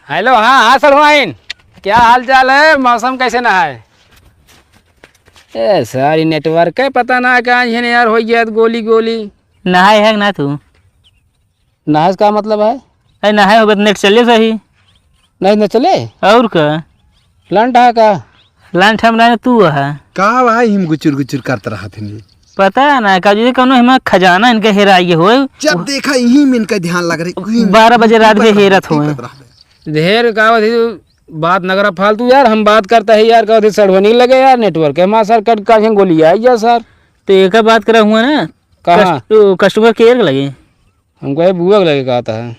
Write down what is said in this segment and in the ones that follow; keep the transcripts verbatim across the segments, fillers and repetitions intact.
हेलो, हाँ, हाँ, सड़वाइन, क्या हाल चाल है? मौसम कैसे नहाए? ए, सारी नेटवर्क है, पता ना कहाँ इन्हें यार हो गया गोली गोली। नहाए है कि ना तू? नहाए से का मतलब है? अरे, नहाए होबे तो नेट चले सही। नहीं, न चले? और का? लंट है का? लंट हम रहे, तू है। का भाई, हम गुचुर गुचुर करत रहत हनी? पता ना का, जैसे कौनो हिमा खजाना इनके हेराई गए होए। जब देखा, यहीं में इनका ध्यान लग रही, यहीं बारह बजे रात में पीपत हेरत रहबे, होए। पीपत रहबे। ढेर का होती बात न करा फालतू यार, हम बात करता है यार, का होती सड़वनी लगे यार, नेटवर्क है हमारा सर, कट का गोली आई जा सर। तो एक बात करा हुआ ना, कहाँ? कस्ट-, ओ, कस्टमर केयर के लगे। हमको ये बुआ के लगे कहता है।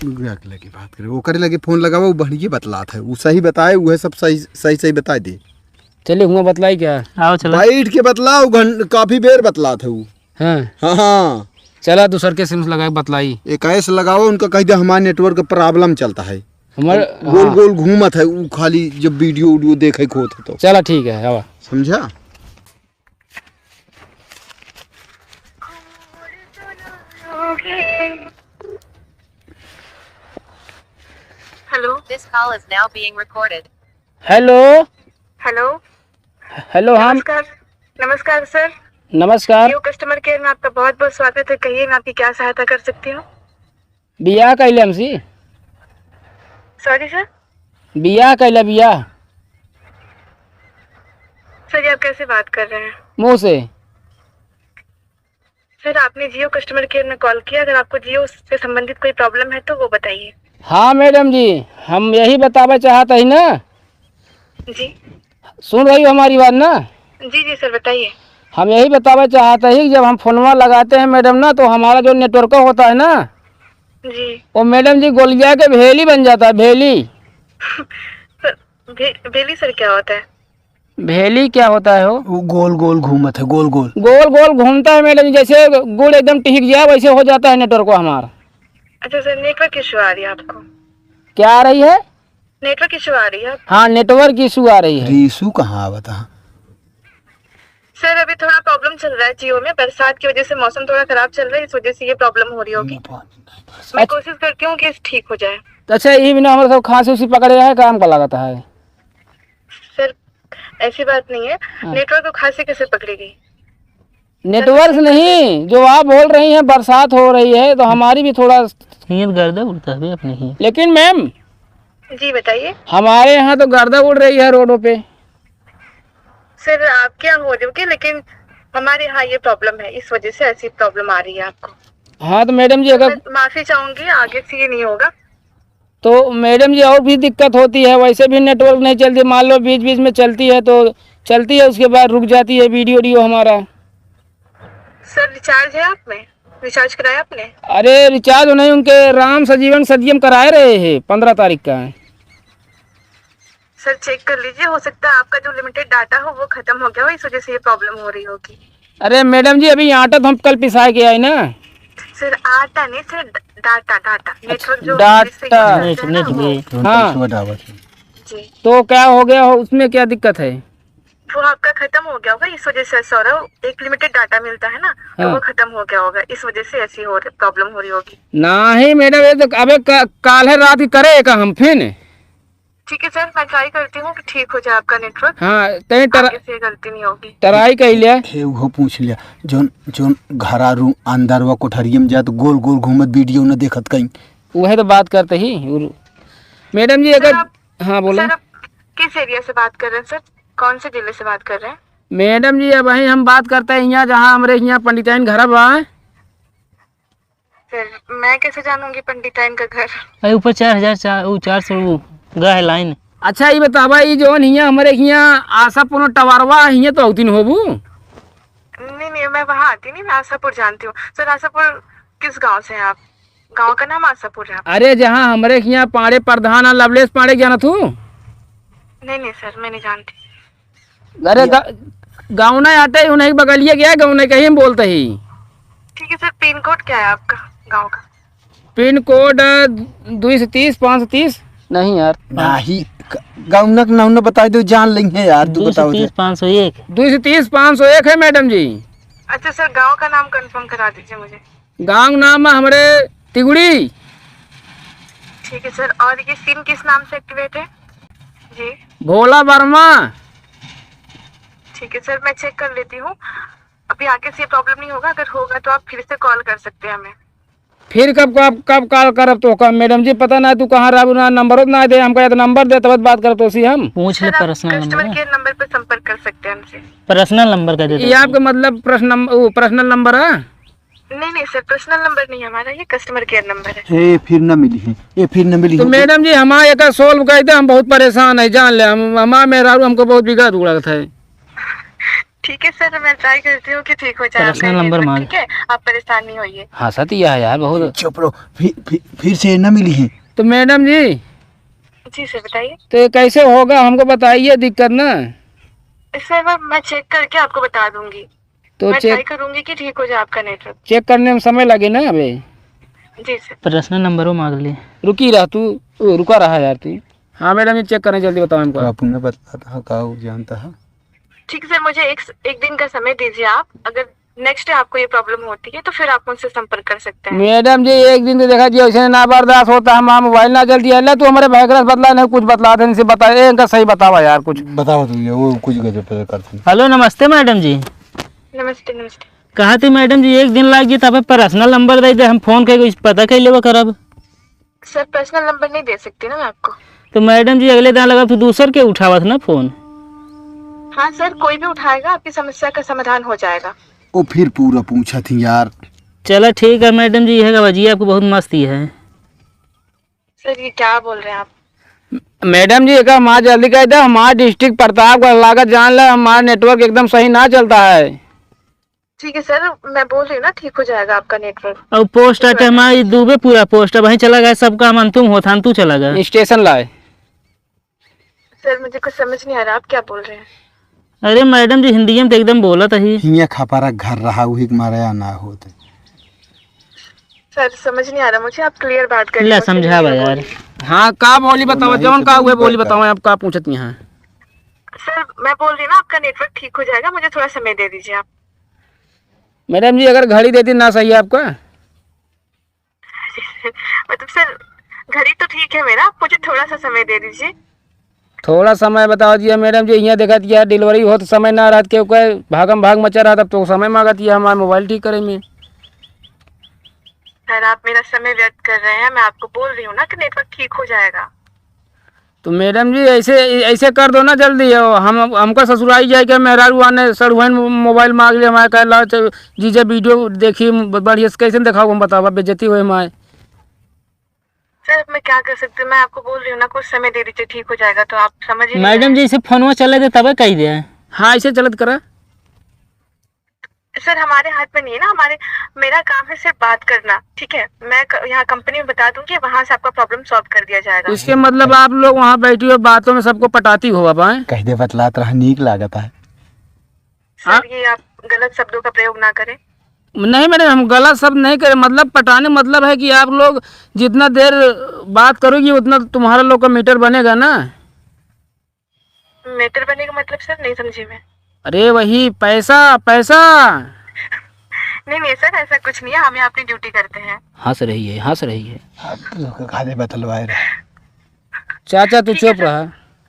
बुआ के लगे बात करे, ओकरे लगे फोन लगावा, वो बढ़िया बतलात है, वो सही बताए, वो सब सही, सही, सही बताए दे। चलिए, हुआ बतलाई क्या? आओ, चला। बैठ के बतलाओ, घं-, काफी बेर बतलात है वो। हाँ। हाँ, हाँ। चला, दूसर के सिम से लगा के बतलाई। एक ऐसे लगाओ, उनका कह दे, "हमारे नेटवर्क का प्रॉब्लम चलता है।" हमारे, गोल, हाँ। गोल घूमत है, वो खाली जब वीडियो उडियो देखे के होत है तो। चला, ठीक है, आवा। समझा? Hello। This call is now being recorded। Hello। Hello। Hello, हाँ। नमस्कार। नमस्कार सर। नमस्कार। Jio customer care में आपका बहुत बहुत स्वागत है। कहिए, मैं आपकी क्या सहायता कर सकती हूँ? बियाह कैले हमसी। Sorry sir. बियाह कैले, बियाह। सर, ये आप कैसे बात कर रहे हैं? मुँह से। सर, आपने Jio customer care में call किया, अगर आपको Jio से संबंधित कोई प्रॉब्लम है तो वो बताइए। हाँ मैडम जी, हम यही बतावे चाहत ही ना। जी। सुन रही हो हमारी बात ना? जी, जी सर, बताइए। हम यही बतावे चाहत ही कि जब हम फोनवा लगाते हैं मैडम ना, तो हमारा जो नेटवर्क होता है ना, जी। वो मैडम जी गोलिया के भेली बन जाता है, भेली। सर, भे-, भेली सर क्या होता है? भेली क्या होता है हो? वो गोल गोल घूमत है, गोल गोल। गोल गोल घूमता है मैडम, जैसे गुड़ एकदम टिक जाए वैसे हो जाता है नेटवर्क हमार। अच्छा सर, नेटवर्क इशू आ रही है आपको? क्या आ रही है? नेटवर्क इशू आ रही है। हाँ, नेटवर्क इशू आ रही है। अरे, इशू कहाँ आवता है? सर, अभी थोड़ा प्रॉब्लम चल रहा है Jio में, बरसात की वजह से मौसम थोड़ा खराब चल रहा है, इस वजह से ये प्रॉब्लम हो रही होगी। मैं अच्छा। कोशिश करती हूँ कि ठीक हो जाए। तो अच्छा, ये भी ना हमारे सब खांसी उसी पकड़े है, काम का लागत है। सर, ऐसी बात नहीं है। हाँ। नेटवर्क को खांसी कैसे पकड़ेगी? नेटवर्क नहीं, जो आप बोल रही हैं, बरसात हो रही है, तो हमारी भी थोड़ा हियत गर्दा उड़ता है अपने ही। लेकिन मैम, जी, बताइए। हमारे यहाँ तो गर्दा उड़ रही है रोडों पे। सर, आपके यहाँ हो रही होगी, लेकिन हमारे यहाँ ये प्रॉब्लम है, इस वजह से ऐसी प्रॉब्लम आ रही है आपको। हाँ, तो मैडम जी, अगर मैं माफ़ी चाहूँगी, आगे से ये नहीं होगा। तो मैडम जी, और भी दिक्कत होती है, वैसे भी नेटवर्क नहीं चलती, मान लो बीच बीच में चलती है तो चलती है, उसके बाद रुक जाती है वीडियो, वीडियो हमारा। सर, रिचार्ज है आप में? रिचार्ज कराया आपने? अरे, रिचार्ज नहीं, उनके राम सजीवन सदियम कराए रहे हैं, पन्द्रह तारीख का है। सर, चेक कर लीजिए, हो सकता है आपका जो लिमिटेड डाटा हो वो खत्म हो गया हो, इस वजह से ये प्रॉब्लम हो रही होगी। अरे मैडम जी, अभी आटा तो हम कल पिसाए के आए ना। सर, आटा नहीं सर, ड-, डाटा, डाटा। अच्छा, नेटवर्क जो डाटा। नेट, नेट भी। हाँ। जी। तो क्या हो गया हो, उसमें क्या दिक्कत है? वो आपका खत्म हो गया होगा, इस वजह से ऐसा हो रहा है। एक लिमिटेड डाटा मिलता है ना, तो हाँ। वो खत्म हो गया होगा, इस वजह से ऐसी हो रही, प्रॉब्लम हो रही होगी। नहीं मैडम, ये तो अबे का-, काल है रात की करे का हम फिर। ठीक है सर, मैं ट्राई करती हूँ कि ठीक हो जाए आपका नेटवर्क। हाँ, तैं ट्रा-, आगे से ये गलती नहीं होगी। ट्राई कर लिया। हे, उहो पूछ लिया, जोन, जोन घरा रू-, अंदर वा कोठरिया में जात गोल गोल घूमत वीडियो न देखत कहीं। वह तो बात करते ही, उर-, मैडम जी, सर, अगर आप, हाँ, बोलो। सर, आप किस एरिया से बात कर रहे हैं सर? कौन से जिले से बात कर रहे हैं? मैडम जी, अबहीं हम बात करते हैं यहाँ, जहाँ हमरे यहाँ पंडिताइन घर बा। सर, मैं कैसे जानूंगी पंडिताइन का घर? अरे, ऊपर चार हजार, चार, वो चार सौ, वो गा है लाइन। अच्छा, ये बतावा, ये जौन हियाँ हमरे हियाँ आशापुर टवारवा हियाँ तो होती न होबू? नहीं, नहीं, मैं वहाँ आती नहीं, मैं आशापुर जानती हूँ। सर, आशापुर किस गांव से हैं आप? गांव का नाम आशापुर है। अरे, जहाँ हमरे हियाँ पाड़े प्रधान है, लवलेश पाड़े, जानत हूँ? नहीं, नहीं सर, मैं नहीं जानती। अरे, या- गा-, गाँव ना आते ही उन्हीं बगलिए गया, गाँव नहीं कहीं बोलते ही। ठीक है सर, पिन कोड क्या है आपका गांव का? पिन कोड, अ, दुई सौ तीस, पाँच सौ तीस। नहीं यार। नहीं, क-, गाँव ना, ना, ना बताई दो, जान लेंगे यार, तू बताओ तो। दुई सौ तीस, पाँच सौ एक। दुई सौ तीस, पाँच सौ एक है मैडम जी। अच्छा सर, गांव का नाम कंफर्म करा दीजिए मुझे। गाँव नाम है हमरे तिगुड़ी। ठीक है सर, और ये सिम किस नाम से एक्टिवेट है? जी। भोला वर्मा। ठीक है सर, मैं चेक कर लेती हूँ। अभी आगे से ये प्रॉब्लम नहीं होगा, अगर होगा तो आप फिर से कॉल कर सकते हैं हमें। फिर कब, कब, कब कॉल करब तो का मैडम जी, पता ना तू कहाँ रहबू, ना नंबर ना दे, हमका या तो नंबर दे तब बात करब तोसी हम। पूछ ले सर, आप पर्सनल नंबर कस्टमर है। केयर नंबर पर संपर्क कर सकते हैं हमसे। पर्सनल नंबर का दे ये दो। आपका मतलब पर्सनल नंबर, वो पर्सनल नंबर है? नहीं, नहीं सर, पर्सनल नंबर नहीं है हमारा, ये कस्टमर केयर नंबर है। ए, फिर ना मिली है, ए, फिर ना मिली तो है। मैडम जी, हमारा एक सॉल्व कर दे, हम बहुत परेशान है, जान ले, हम, हमारा मेहरारू हमको बहुत बिगाड़ उड़ात है। ठीक है सर, मैं ट्राई करती हूँ कि ठीक हो जाए आपका पर्सनल नंबर नेटवर्क, मांग। ठीक है, आप परेशान नहीं होइए। हाँ सर, तो यह है यार बहुत। चुप रहो, फिर, फिर, फिर से ना मिली है। तो मैडम जी। जी सर, बताइए। तो ये कैसे होगा, हमको बताइए दिक्कत ना। सर, मैं, मैं चेक करके आपको बता दूंगी। तो मैं चेक ट्राई करूंगी कि ठीक हो जाए आपका नेटवर्क। चेक करने में समय लगे ना अबे। जी सर। पर्सनल नंबर वो मांग ले। रुकी रहा तू, ओ, रुका रहा यार तू। हाँ मैडम, ये चेक करें, जल्दी बताओ हमको। आप उन्हें बताता है, का वो जानता है? ठीक है सर, मुझे एक, एक दिन का समय दीजिए आप। अगर नेक्स्ट डे आपको ये प्रॉब्लम होती है तो फिर आप मुझसे संपर्क कर सकते हैं। मैडम जी, एक दिन तो देखा जी, ऐसे ना बर्दाश्त होता, हम, हम मोबाइल ना जल्दी आइला, तू हमारे भाई का बतला नहीं, कुछ बतला दे, इनसे बता, ए, इनका सही बतावा यार कुछ। बताओ तुम ये, वो कुछ गजब पता करते हैं। हेलो, नमस्ते मैडम जी। नमस्ते, नमस्ते। कहा थी मैडम जी, एक दिन लाग जी, तबे पर्सनल नंबर दे दे, हम फोन करके पता कर लेवा करब। सर, पर्सनल नंबर नहीं दे सकती ना मैं आपको। तो मैडम जी, अगले दिन लगा तो दूसर के उठावत ना फोन। हाँ सर, कोई भी उठाएगा, आपकी समस्या का समाधान हो जाएगा। ओ, फिर पूरा पूछा थी यार। चला ठीक है मैडम जी, यह का बजिया आपको बहुत मस्ती है। सर, ये क्या बोल रहे हैं आप? मैडम जी, एक हमार जल्दी कह दे, हमार डिस्ट्रिक्ट प्रतापगढ़ लागत, जान ले, हमार नेटवर्क एकदम सही ना चलता है। ठीक है सर, मैं बोल रही हूँ ना, ठीक हो जाएगा आपका नेटवर्क। और पोस्ट आटे हमारी डूबे पूरा पोस्ट, अब वहीं चला गया, सब काम अंतुम होता, अंतु चला गया। स्टेशन लाए। सर, मुझे कुछ समझ नहीं आ रहा, आप क्या बोल रहे हैं? अरे मैडम जी, हिंदी में तो एकदम बोलत ही। हियाँ खपारा घर रहा, वही के मारे या ना होते। सर, समझ नहीं आ रहा मुझे, आप क्लियर बात करिए ले, मुझसे, समझावा हिंदी में यार। बोलिए। हाँ, का बोली बतावा, नहीं, जौन तो का हुए बोली बतावा। बतावा, आप का पूछत यहाँ? सर, मैं बोल रही हूँ ना, आपका नेटवर्क ठीक हो जाएगा, मुझे थोड़ा समय दे दीजिए आप। मैडम जी, अगर घड़ी दे दी ना सही है आपका? मतलब सर, घड़ी तो ठीक है मेरा, आप मुझे थोड़ा सा समय दे दीजिए। थोड़ा समय बतावा दिया मैडम जी, यहाँ देखा दिया डिलीवरी होत समय ना रहत, क्योंकि भागम भाग मचा रहत, अब तो समय मांगत है हमारे मोबाइल ठीक करे में। सर, आप मेरा समय व्यर्थ कर रहे हैं, मैं आपको बोल रही हूँ ना कि नेटवर्क ठीक हो जाएगा। तो मैडम जी, ऐसे, ऐसे कर दो ना जल्दी, ओ, हम, हमका ससुराई जाए के मेहरारू आने सड़ुआइन मोबाइल मांग ले, हमारे कहे ला, च-, जीजा वीडियो देखी, ब-, बढ़िया से कैसे देखाओ, हम बतावा, बेइज्जती होए हमारे। सर, अब मैं क्या कर सकती हूँ, मैं आपको बोल रही हूँ ना, कुछ समय दे दीजिए, ठीक हो जाएगा, तो आप समझ ही नहीं रहे मैडम जी, हैं। इसे फोनवा चले दे, तबे कही दे। हाँ, ऐसे चलत करा। सर, हमारे हाथ में नहीं है ना, हमारे, मेरा काम है सिर्फ बात करना, ठीक है? मैं क-, यहाँ कंपनी में बता दूंगी, वहाँ से आपका प्रॉब्लम सॉल्व कर दिया जाएगा। इसके मतलब आप लोग वहाँ बैठी हो, बातों में सबको पटाती हो अब, हैं? कह दे बतलात रहा, नीक लागत है। सर, हाँ? ये आप गलत शब्दों का प्रयोग ना करें। नहीं मैडम, हम गलत शब्द नहीं करें, मतलब पटाने मतलब है कि आप लोग जितना देर बात करोगी उतना तुम्हारा लोग का मीटर बनेगा ना। मीटर बनेगा मतलब सर, नहीं समझी मैं। अरे वही पैसा, पैसा। नहीं, नहीं सर, ऐसा कुछ नहीं है, हम यहाँ अपनी ड्यूटी करते हैं। हंस रही है, हंस रही है। आप लोग का खाली बतलवाए रहे। चाचा तू ठीक है चुप सर। रहा।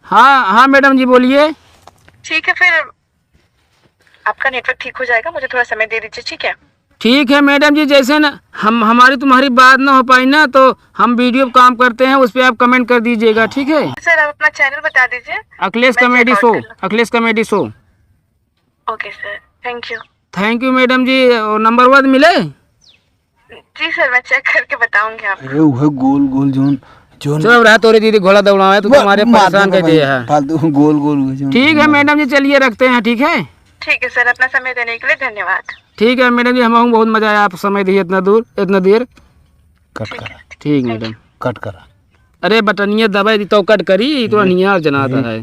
हाँ, हाँ मैडम जी बोलिए। ठीक है फिर, आपका नेटवर्क ठीक हो जाएगा, मुझे थोड़ा समय दे दीजिए, ठीक है? ठीक है मैडम जी, जैसे ना हम, हमारी तुम्हारी बात ना हो पाई ना, तो हम वीडियो पे काम करते हैं, उस पे आप कमेंट कर दीजिएगा, ठीक है? सर, आप अपना चैनल बता दीजिए। अखिलेश मैं कॉमेडी चेकआउट शो, कर लूँ। Akhilesh comedy show. Okay sir, thank you. Thank you madam ji. और नंबर वन मिले? जी सर, मैं चेक करके बताऊंगी आपको। अरे वह गोल गोल जोन, जोन चुप रहा, तोरे दीदी घोड़ा दौड़ावे, तू वो तुम्हारे मार परेशान दूंगा कर दिए भाई, है। फालतू गोल गोल वह जोन ठीक है तुम्हारे। मैडम जी, चलिए रखते हैं, ठीक है? ठीक है सर, अपना समय देने के लिए धन्यवाद। ठीक है मैडम जी, हम बहुत मजा आया, आप समय दिए इतना दूर, इतना देर। कट ठीक करा। है। ठीक मैडम। कट करा। अरे बटनिया दबाई दी तो कट करी, तो हम्म। नियार जनाता हम्म। है।